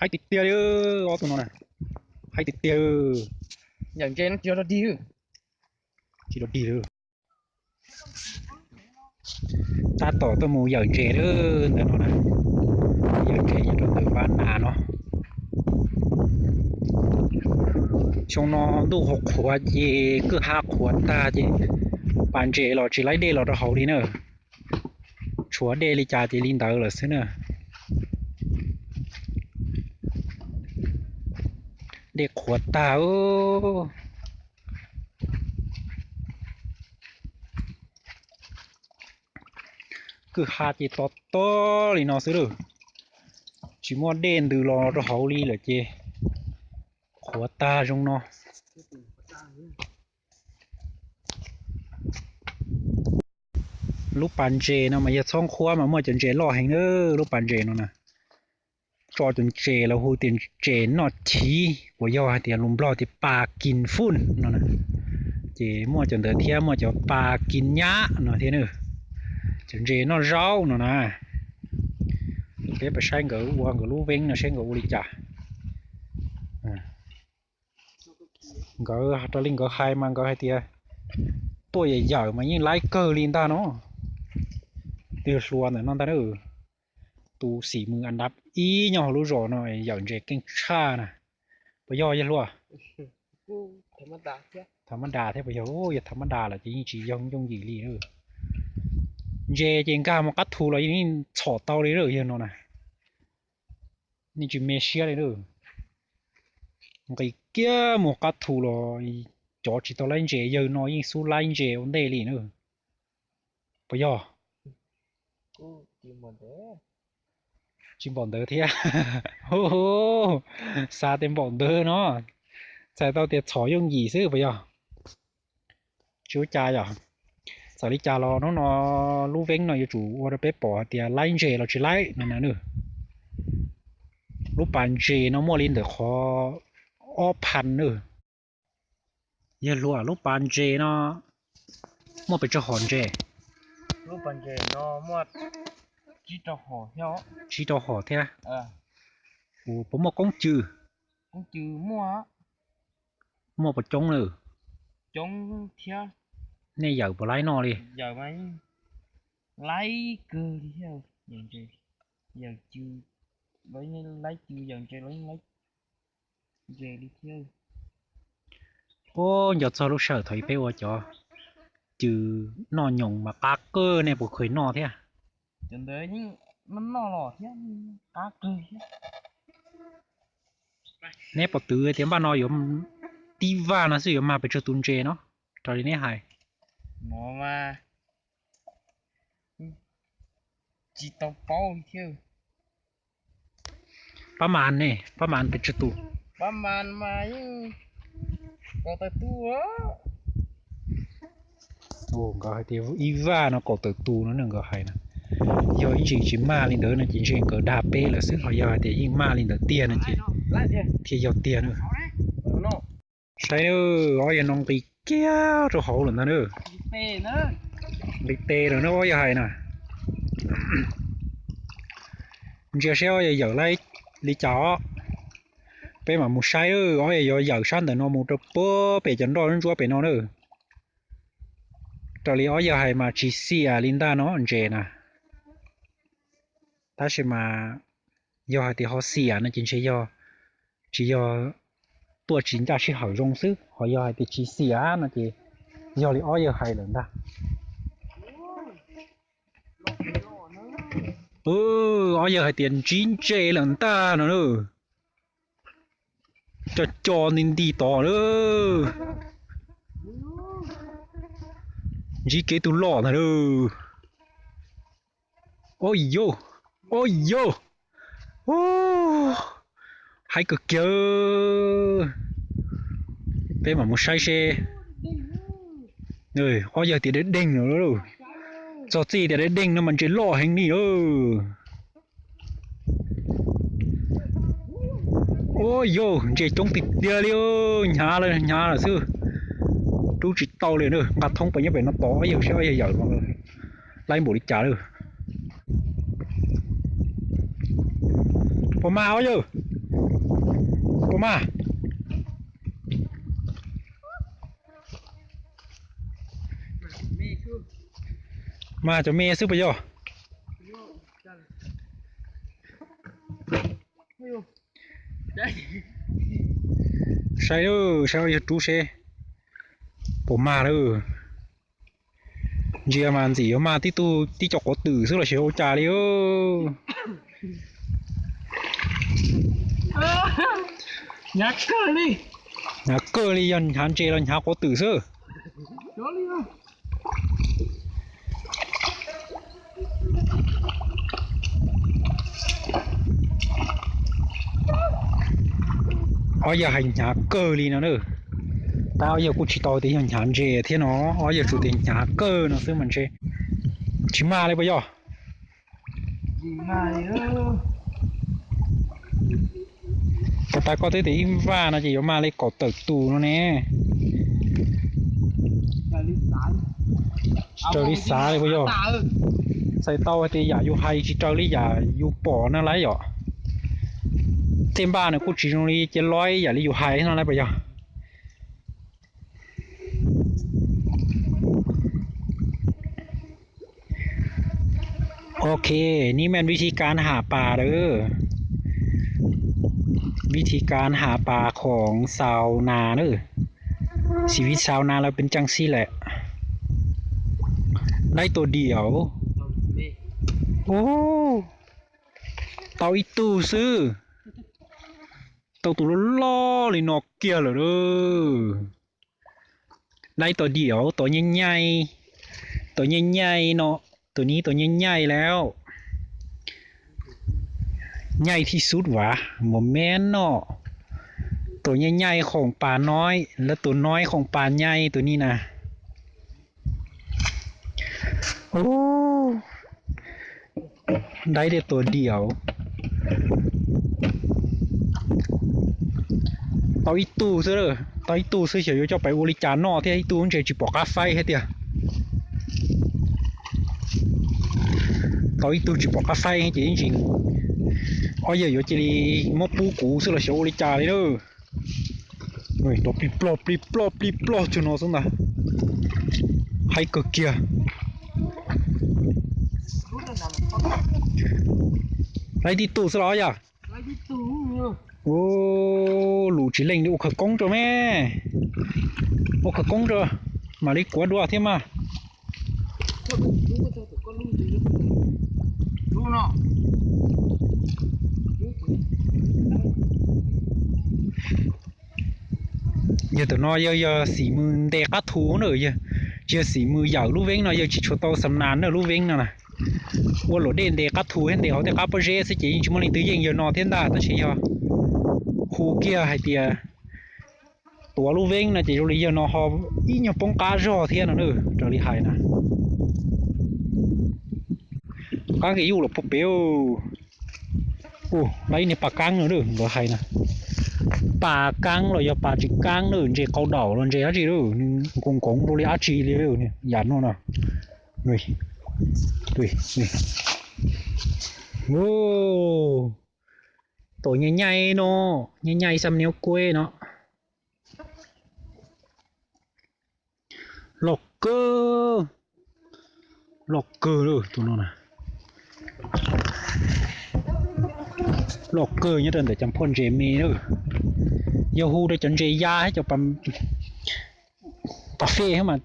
Haib tiag tiag li, ob tug no na, haib tiag tiag. Yawm ntses no tsis dog dig, tsis dog dig li. Tab tom tuaj mus yawm ntses lawm ntawm no na, yawm ntses nyob rau ntawm pas nas no. Xyoo no ntuj qhuav qhuav ces kwj ha qhuav tag ces pas ntses los tsis laib dej los rau hauv li na. Tshuav dej li cas ces li ntawd lawm xwb na. Dej qhuav tag. Kwj ha ces to to li no xwb lawm, tsis muaj dej ntws los rau hauv li lawm ces qhuav tag zoo no. Lub pas ntses no mas yog txhob qhuav mas muaj cov ntses loj heev na. Lub pas ntses no na, tso cov ntses lawv hu tias ntses noj chiv uas yog hais tias lus Nplog tias pas kis fun no na, ces muaj cov ntawd thiab muaj cov pas kis nyab no thiab na. Cov ntses noj zaub no na. Peb pab saib nkawd ua nkawd lub veeb no saib nkawd ua li cas. Nkawd raws li nkawd hais mas nkawd hais tias tuaj yawm yawm mas yeej laib kawg li ntag no. Twb hluas ntawm no ntag na. Tus xim mws as dab ib nyob hauv lub zos no yawm ntses keej tshaj na. Puas yog yawg hluas? Tham ma das thiab puas yog? Yog tham ma das lawm ces yeej tsis yooj yooj yim li na. Ntses ces nkag mus qab thu los yeej txhom tau li lawm yawg no na. Nej tsis me siab li na. Nqis kiag mus qab thu los cov tsis tau laib ntses yawg no yeej xub laib ntses ua ntej li na. Puas yog? Tsis npaum ntawd thiab. Xav tias npaum ntawd no, txhais tau tias txhom yooj yim xwb puas yog? Tsis ua cas yom. Txawm li cas los hnub no lub veeb no yuav tsum ua rau peb pom hais tias laib ntses los tsis laib no na. Lub pas ntses no muaj li ntawm qhov ob phav na. Yawg hluas, lub pas ntses no muaj pes tsawg hom ntses? Tsib rau hom thiab. Puas muaj koob cw? Muaj puas coob lawm? Nej yawm puas laib noj li? Ub, nco txog lub sij hawm thaum ub peb ua cov cw noj nyoos mas qab kawg, nej puas kheev noj thiab? Neb puas twv tias npaj no yuav tib vaj no xwb yuav mag pes tsawg tus ntses no, raws li neb hais? Pab mas ne, pab mas pes tsawg tus? Nkawd hais tias ib vaj no kaum tawm tus no ne, nkawd hais na. Yog ib ntsis tsis mag li ntawd no ces ntshe nkawd dag peb lawm xwb, ho yog hais tias yeej mag li ntawd tiag no ces thiaj yog tiag na. Saib, ob yawg no nqis kiag rau hauv lawm ntag na. Nqis tes lawm na ob yawg hais na. Ntsia seb ob yawg yawm li cas os. Peb mam mus saib, ob yawg yuav yawm sab ntawm no mus rau puag pem cov nroj ntsuab pem no na. Raws li ob yawg hais mas tsis xiam li ntag no ntses na. Tab sis mas yog hais tias ho xiam no ces ntshe yog tsis yog tuaj tsis ncaj sij hawm zoo xwb, ho yog hais tias tsis xiam no ces yog li ob yawg hais lawm ntag. Ob yawg hais tias ntsib ntses lawm ntag no na. Co co nti nti tod lawm. Ntsib kev tus loj ntag lawm. Ob yawg, ob yawg, haib kawg kiag. Peb mam mus saib seb. Ob yawg tias deb deeg no, txog txij tias deb deeg no mas ntses loj heev li. Ua yog ntses coob tiag tiag li, hnyav lawm hnyav lawm xwb. Rub tsis tau li na, nqa thoob pes nyob pem no tod, ob yawg saib ob yawg yawm laib npaum li cas lawm. Puas mag ob yawg? Puas mag? Mag cov me xwb puas yog? Saib lawm, saib yog rub seb puas mag lawm. Ntsia mas ntxim yuav mag tib tug tib co quav twm xwb los xyov ua cas li. Hnyav kawg li, yog hnyav ntses los hnyav quav twm xwb. Ob yawg hais hnyav kawg li no na. Tab ob yawg kuj tsis tau tias yog hnyav ntses thiab no, ob yawg tsuas tias hnyav kawg no xwb mas ntshe tsis mag li puas yog? Tab tab koj twb tias ib vaj no ces yuav mag li kaum tawm tus no ne. Raws li xav li puas yog? Txhais tau hais tias yam yus hais tsis raws li yam yus pom no lawm yom. Tej npaj nws kuj tsis zoo li cia loib yam li yus hais no lawm puas yog? Ok, นี่แม่นวิธีการหาปลาเด้อ วิธีการหาปลาของชาวนาเด้อ ชีวิตชาวนาเราเป็นจั่งซี้แหละ ได้ตัวเดียว โอ้ tau ib tug xwb, tau tus loj loj li no kiag lawm. Dai tom diav, tom nyai nyai, tom nyai nyai no, tom nyai nyai lawm. Nyai thib sub vas mos meb no, tom nyai nyai khoom pas noib, lawv tus noib khoom pas nyai tus ni na. Dai tom diav, tau ib tug xwb, tau ib tug xwb xyov yuav coj pais ua li cas noj thiab, ib tug ntshe tsis pom qab faib thiab tiag. Tau ib tug tsis pom qab faib ces ib ntsis ob yawg yuav cia li muab pub kuv xwb los xyov ua li cas li lawm. Nrov plig plog plig plog plig plog tsuag no xwb ntag. Haib kawg kiag. Laib tib tug xwb los yog? Ua lus tsis leej li, ua khawv koob rau me, ua khawv koob rau, mam li kuav dua thiab mas. Yawg tam no yawg yog xim mws ntes qab thu na, yawg tsis yog xim mws yawm lub veeb no, yawg tsis tshua tau xam nas na lub veeb no na. Ua luam dej ntes qab thu thiab ntes hauv tej qab pob zeb xwb ces yeej tsis muaj leej twg yeej yawg no thiab ntag, tab sis yog hu kiag hais tias tuav lub veeb no ces zoo li yawg no ho ib nyuag poob qab zog thiab no na, raws li hais na. Qaab kev yuj los puag pem. Ua laib niag pas kaab no nkawd hais na, pas kaab los yog pas tsis kaab na, ntses qau daum los ntses dab tsi, nkoos nkoos zoo li dab tsi li yam no na. Tom nyai nyai no, nyai nyai xam niv kuj no. Loj kawg, loj kawg tus no na. Loj kawg nyob rau ntawm cov phoj ntses me na. Yog hu rau cov ntses ya thiab cov pas fej mas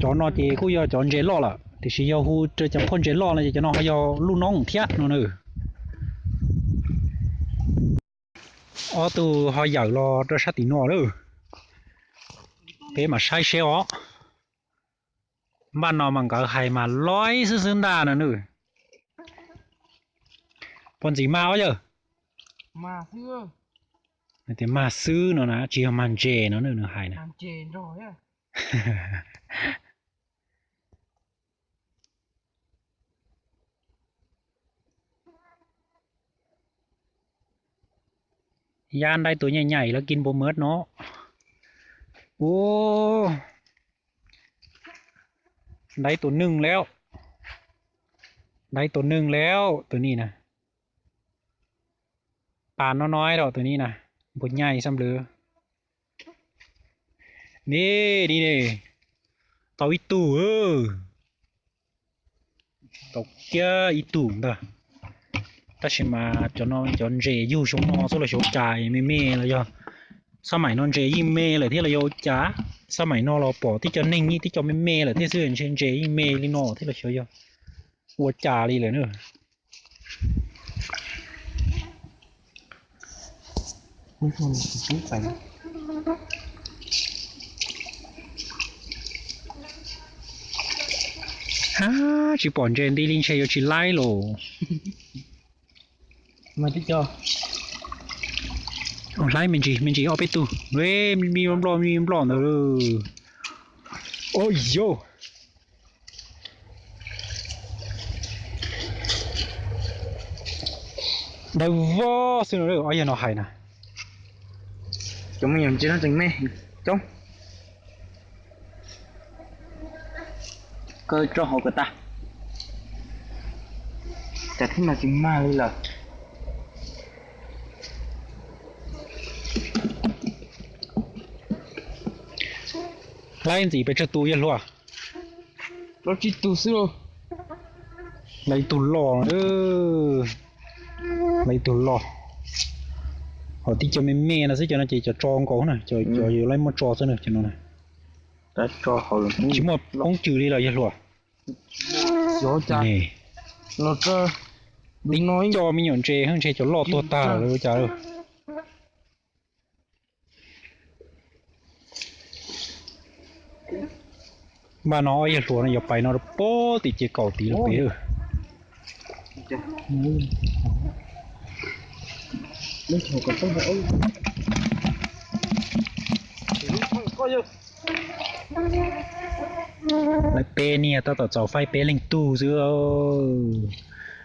cov no ces kuj yog cov ntses loj lawm, tiam sis yog hu rau cov phoj ntses loj no ces cov no ho yog lub noob thiab no na. Ob tug ho yawm los rau sab tim no lawm. Peb mam saib seb os. Npaj no mas nkawd hais mas loj xwb xwb ntag no na. Puas ntxim mag ob yawg? Tias mag xwb no na, tsis yog mag ntses no nws hais na. Ya dai tus nyaj nyaim lawv kis npua mawv no. Ua, dai tus neeg lawm, dai tus neeg lawm tus ni na. Pas no no rau tus ni na, npua nyaij xab nplws. Ne, ni ne, tau ib tug, tau kiag ib tug ntag. Tab sis mas cov no cov ntses yug xyoo no xwb los xyov ua cas me me los yog, xab maim no ntses yeej me lawm thiab los yog ua cas. Xab maim no los pom tib co neeg yeej tib co me me lawm thiab xwb, ntshe ntses yeej me li no thiab los xyov yog ua cas li lawm na. Ha, tsis pom ntses nti li ntshe yuav tsis laib los. Hlaib me ntsis me ntsis ob peb tug, me nploj me nploj ntawd. Ua yau, ntawd vov xwb no, ob yawg no hais na. Cov me nyuam ntses no tseem me coob. Kaw tso hauv kom tas. Cas thiab no tsis mag li lawm. Laib ntxim pes tsawg tus yawg hluas? Laib tsib tug xwb. Laib ib tug loj, laib ib tug loj. Ho tib co me me no xwb, cov no ces cov tso nkaus na, cov yuav laib muab tso xwb na, cov no na. Tsis muaj poob cws li los yawg hluas? Tib co me nyuam ntses ntshe cov loj tuag tag lawm ua cas. Npaj no ob yawg hluas no yuav pais no rau pem tim ces kaum tid lawm pem. Lawv peb niag tab tom txaus faib peb leeg tug xwb.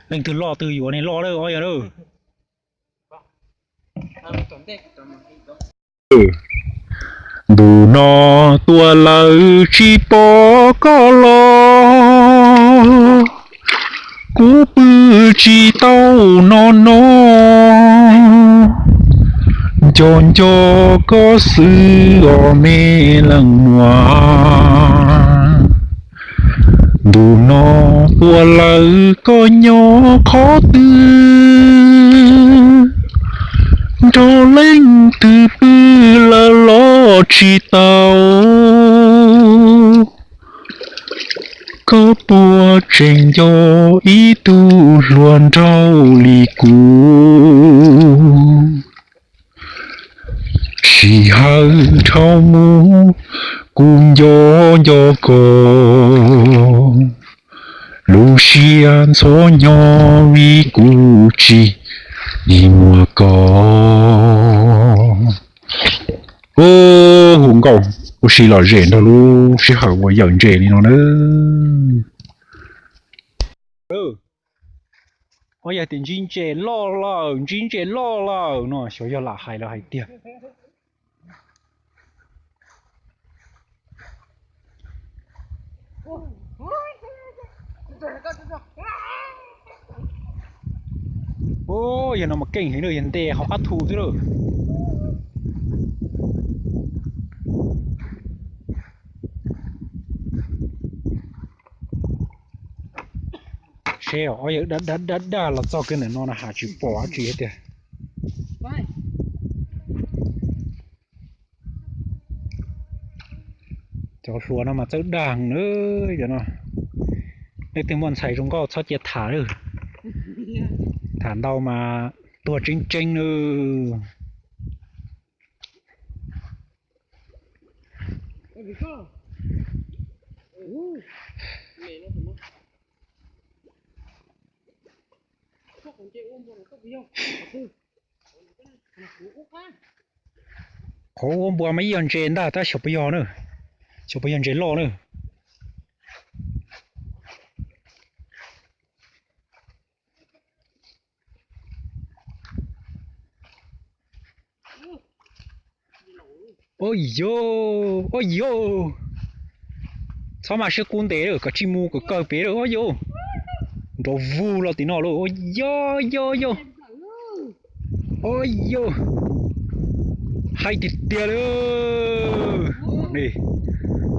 Leej twg loj twg yuav niag loj lawm ob yawg lawm. Ntu no tuaj lawm tsis pom koj los, kuv pw tsis tau no no. Nco nco koj xwb os me leej muam. Ntu no tuaj lawm koj nyob qhov twg, nrog leej twg pw lawm los tsis tau. Koj puas tseem nco ib tug hluas nraug li kuv? Sij hawm dhau mus kuv nco nco koj, lub siab ntxhov hnyo vim kuv tsis muaj koj. Hu nkauj, ua si lom zem nrog lub sij hawm uas yawm ntses li no na. Ob yawg tias ntsib ntses loj lawm, ntsib ntses loj lawm no, xyov yog lam hais lawv hais tiag. Yawg no mas keej heev na, yawg nte hauv qab thu xwb lawm. Seb ob yawg daj daj daj los txog kiag ntawm no na has tsis pom dab tsi tiag. Cov hluas no mas txawj dag na. Cov no, leej twg muaj ntxhais zoo nkauj txhob cia tham lawm, tham ntau mas tuag tseeb tseeb na. Qhov ua npua mas ib yog ntses ntag tab xyov puas yog na, xyov puas yog ntses loj na. Ua yau, ua yau, txhob maj siab kub ntes lawm, koj tsis mus kom kawg pem lawm ua yau. Nrov vug los tim no lawm ua yau yau yau. Ua yog, haib tiag tiag li.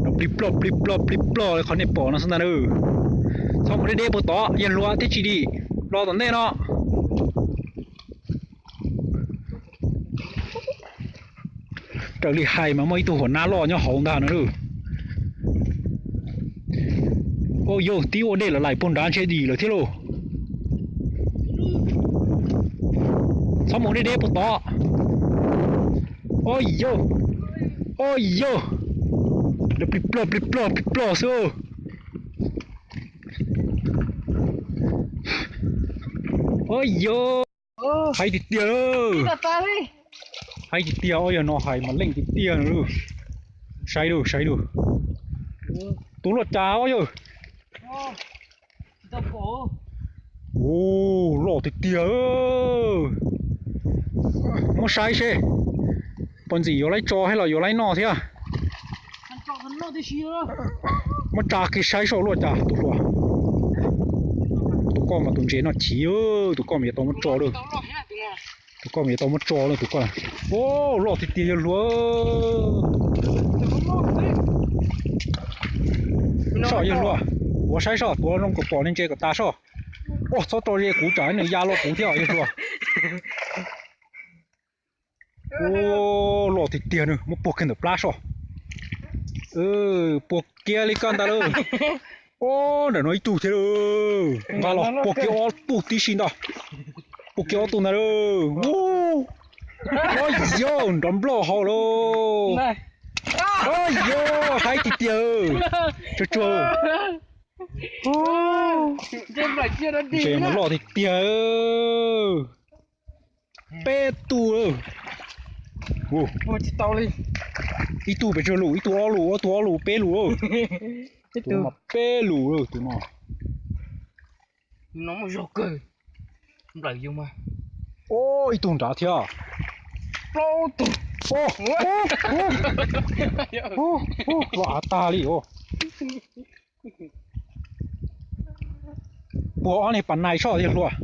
Nws plig ploj plig ploj plig ploj li qhov nej pom no xwb ntag na. Txhob mus deb deb puag tod, yawg hluas thiab tsis dim los tom ntej no. Raws li hais mas muaj ib tug huam nab loj nyob hauv ntag no lauj. Ua yog, twb ua dej lawm, laim puag nrad ntshe dim lawm thiab lauj. Txhob mus deb deb puag tod. Ua yog, ua yog, lawv plig ploj plig ploj plig ploj xwb. Ua yog, haib tiag tiag. Haib tiag tiag, ob yawg no hais mas leej tiag tiag na lauj. Saib lauj, saib lauj. Tus luaj cas ob yawg. Ua, loj tiag tiag. Muab saib seb pos ntxim yuav laib tso thiab los yuav laib noj thiab. Muab tsa kiag saib soj luaj cas tus hluas. Tus koj mas tus ntses noj chiv, tus koj mas yuav tau muab tso lawm. Tus koj mas yuav tau muab tso lawm tus koj. Ua, loj tiag tiag yawg hluas. Soj yawg hluas, tuav saib soj, tuav zoo kom pom nej ntses kom tas soj. Ua, txhob tso ze kuv tsam nws ya los kuv thiab yawg hluas. Ua, loj tiag tiag na, muab puag kiag ntawm plab soj. Puag kiag li koj ntag lauj. Ua, ntawm no ib tug thiab lauj. Nqa los puag kiag ob tug tib si ntag. Puag kiag ob tug ntag lauj. Ua, yog nrov nploj hauv lauj. Ua, yog haib tiag tiag. Tsuag tsuag. Ntses mas loj tiag tiag. Peb tug lawm. Ib tug pes tsawg lus, ib tug ob lus, ob tug ob lus, peb lus. Tus no peb lus lawm tus no. Ua, ib tug nrad thiab. Plaub tug. Loj av tag li os. Puag ob niag pas nais soj yawg hluas.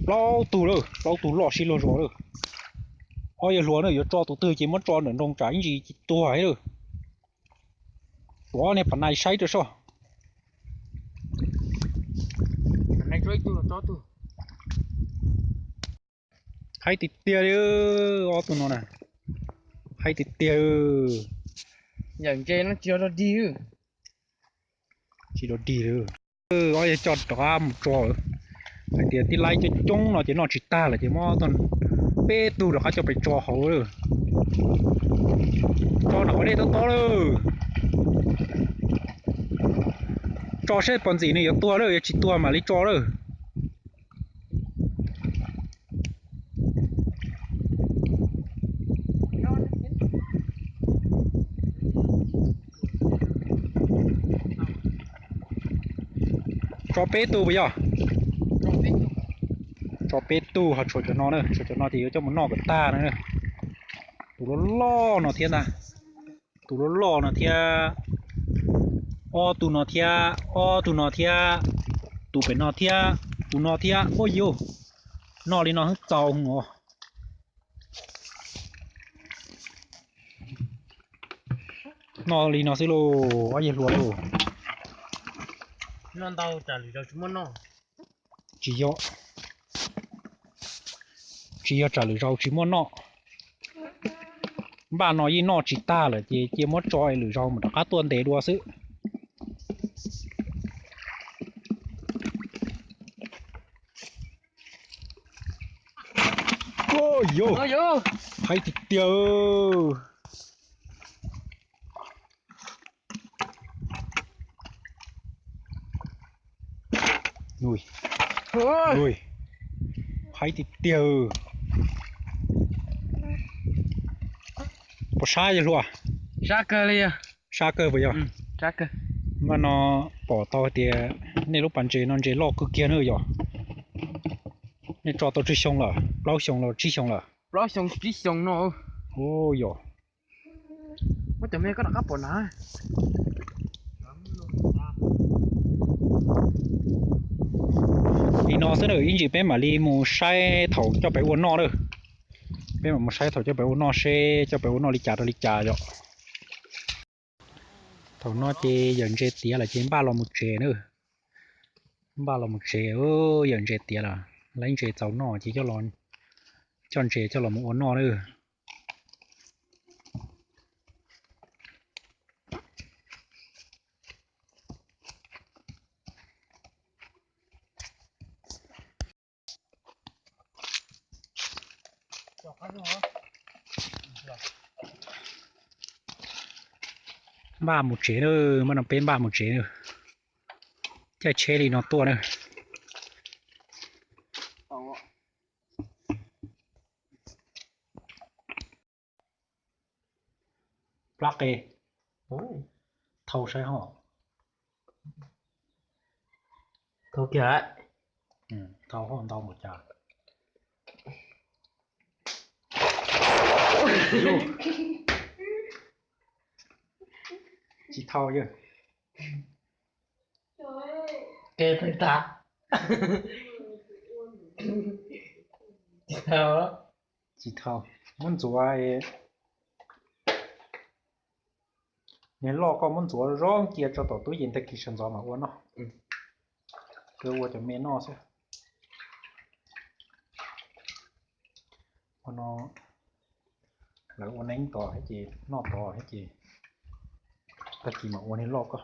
Plaub tug lawm, plaub tug loj sib luag zos lawm. Ob yawg hluas na yuav tso tus twg ces muab tso ntawm nroog tsam ib ntsis ces tuag lawm. Tuav ob niag pas nais saib rau soj. Haib tiag tiag li, ob tug no na, haib tiag tiag. Yam ntses no tsis yog dog dig, tsis dog dig li. Ob yawg coj rov qab mus tso, hais tias tib laib coob coob no ces noj tsis tag lawm ces muab peb tug rov qab coj pes tso hauv lawm. Tso nram qhov dej tob tob lawm. Tso seb pos ntxim nws yuav tuag lawm, yuav tsis tuag mam li tso lawm. Tso peb tug puas yog? Tso peb tug ho tshuav cov no na, tshuav cov no ces yuav coj mus noj kom tag na. Tus loj loj no thiab ntag, tus loj loj no thiab, ob tug no thiab, ob tug no thiab, tus pem no thiab, tus no thiab. Ua yus, noj li no hwb txaus os. Noj li no xwb lauj, ob yawg hluas lauj. Tsis yog, tsis yog tsam lwm zaus tsis muaj noj. Npaj no yeej noj tsis tag lawm ces cia muab tso es lwm zaus mam rov qab tuaj ntes dua xwb. Yog, haib tiag tiag. Haib tiag tiag. Puas sab yawg hluas? Sab kawg li. Sab kawg puas yog? Npaj no pom tau hais tias nej lub pas ntses no ntses loj kawg kiag na yog. Nej tso tau tsawg xyoo lawm, plaub xyoo los tsib xyoo lawm? Plaub xyoo tsib xyoo no. Ua yog. Muab cov me koj rov qab pom na. Li no xwb na, ib ntsis peb mam li mus saib thaum coj pem ua noj na. Peb mam mus saib thaum coj pem ua noj seb coj pem ua noj li cas rau li cas yom. Thaum no ces yawm ntses tiav lawm ces npaj los mus tsev na. Npaj los mus tsev, yawm ntses tiav lawm, lawv ntses txaus noj ces coj los, coj ntses coj los mus ua noj na. Npaj mus tsev na, muab no peb npaj mus tsev na. Caij tsheb li no tuaj na. Plab qe, thau saib ho. Thau kiag, thau ho ntau mus cas. Tsis thau yog. Qe pheej tag. Tsis thau. Tsis thau. Muab ntxuav, niag loj koj muab ntxuav zoo cia tso tom tub yees tag kis sawv ntxov mas ua noj. Kawg ua cov me noj xwb. Ua no lawv ua neeb tod thiab ces noj tod thiab ces tag kis mam ua niag loj koj.